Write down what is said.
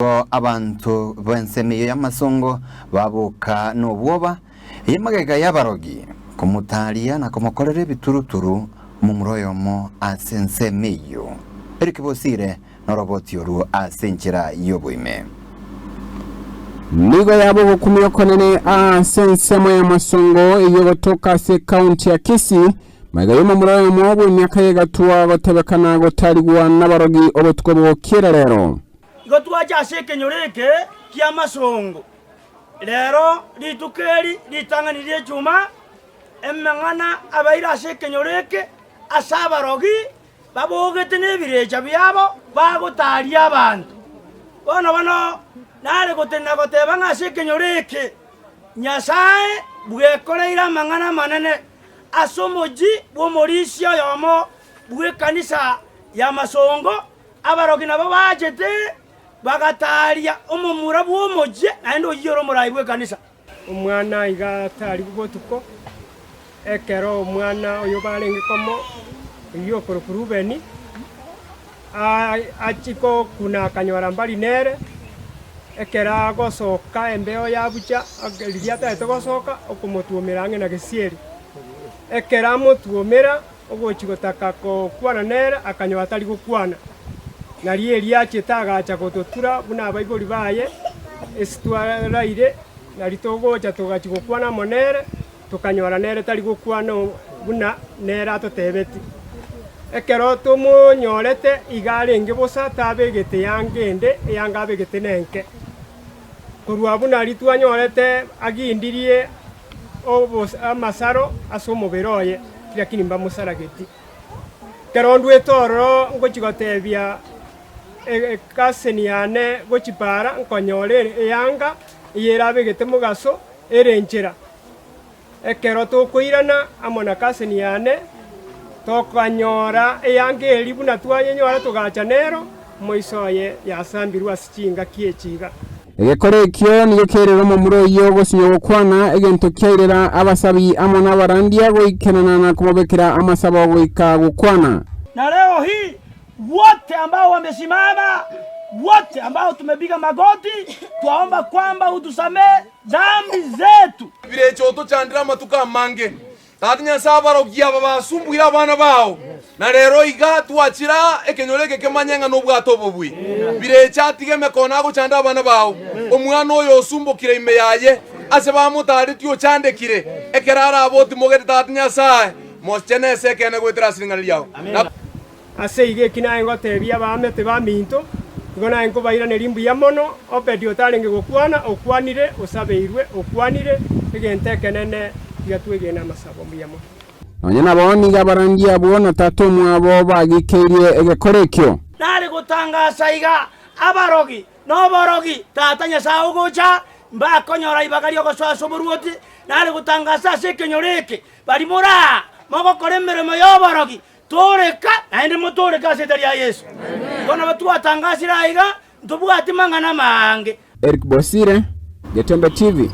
Nigo abanto b'ensemo eyio y'amasongo baboka nobwoba, ey'amagega y'abarogi, komotaaria na komokorera ebituruturu momura oyomo ase ensemo eyio. Eric Bosire noroboti orwo ase enchera y'oboime. Nigo yaba ogokumia okonene ase ensemo y'amasongo eyio egotoka ase ekaunti ya Kisii, magega y'omomura oyomo bw'emiaka y'egatwa gotebekana gotarigwa nabarogi obotuko bw'okiera rero. Igo twacha ase ekenyoro eke ki'amasongo rero, rituko eri ritang'ani ri'echuma, emeng'ana abaire ase ekenyoro eke ase abarogi babogete nebirecha biabo bagotaaria abanto. Bono bono nare gotenena goteba ng'a ase ekenyoro eke Nyasae bwekoreire amang'ana amanene ase omochie bw'omorisia oyomo bw'ekanisa y'amasongo. Abarogi nabo bachete bagataaria omomura bw'omochie, naende oyio ore omoraai bw'ekanisa. Omwana iga atarigwe botuko, ekero omwana oyo barenge komo, oyio okorokwa Rubeni, achia gokuna akanyora mbari nere, ekero agosoka embeo yabucha, riria atagete gosoka, okomotwomera ang'e na gesieri. Ekero amotwomera. Ogochia gotaka gokwana nere, akanyora tari gokwana. Nario Elia achete agacha gototura buna abaibori baye, ase twaraire, nario togocha togachia gokwana amo nere, tokanyora nere tari gokwana buna nere atotebetie. Ekero tomonyorete iga arenge bosa, tabegete yanga ende, eyanga abegete nenke. Korwa abwo nario twanyorete agindirie amasaro ase omobere oye, lakini mbamosarageti. Ekero ndwete ororo ngochia gotebia ekaseni yane gochia para, nkonyora eyanga eye erabegete mogaso ere nchera. Ekero tokoirana amo na kaseni yane, tokanyora eyanga eria buna twayenyora togacha nero, moiso oye yasambirwe ase chingaki echi iga. Egekora ekio nigo kiairera omomura oyio gosinywa gokwana, egento kiairera abasabi amo nabarandia goikerana na komobekera amasabo goika gokwana. Na leo hii wote ambao wamesimama, wote ambao tumepiga magoti, twaomba kwamba utusamee dhambi zetu. Birecha otochandere amatuko amange. Tata Nyasae, abarogi aba basumbuire abana bao, na rero iga twachire aa ekenyoro eke kemanye ng'a nobwate obobui. Birecha atige emekono agochanda abana bao, omwana oyo osumbokire ime yaye, ase bamotaretie ochandekire, ekero arabe otimogete Tata Nyasae, mochene ase ekeene goetera ase ring'ana riao. Na. Ase igo eki naye ngotebia abaamate baminto, igo naye nkobairaneria mbuya mono. Obedi otarenge gokwana, okwanire, osabeirwe, okwanire, egento ekenene, tiga twegene amasabo. Mbuya mono. Nonya nabo nigo abarandia abwo na tata omwabo bagikeirie egekora ekio. Nare gotangasa iga, abarogi noborogi, Tata Nyasae ogocha, mbakonyora ibaga ri'ogosoa ase oboruoti, nare gotangasa ase ekenyoro eke, baria more aa, mogokora emeremo y'oborogi, Tooreka, naende motooreke ase erieta ria Yeso. Igo nabo twatangasire aiga, ntobwati mang'ana amange. Eric Bosire, Getembe TV.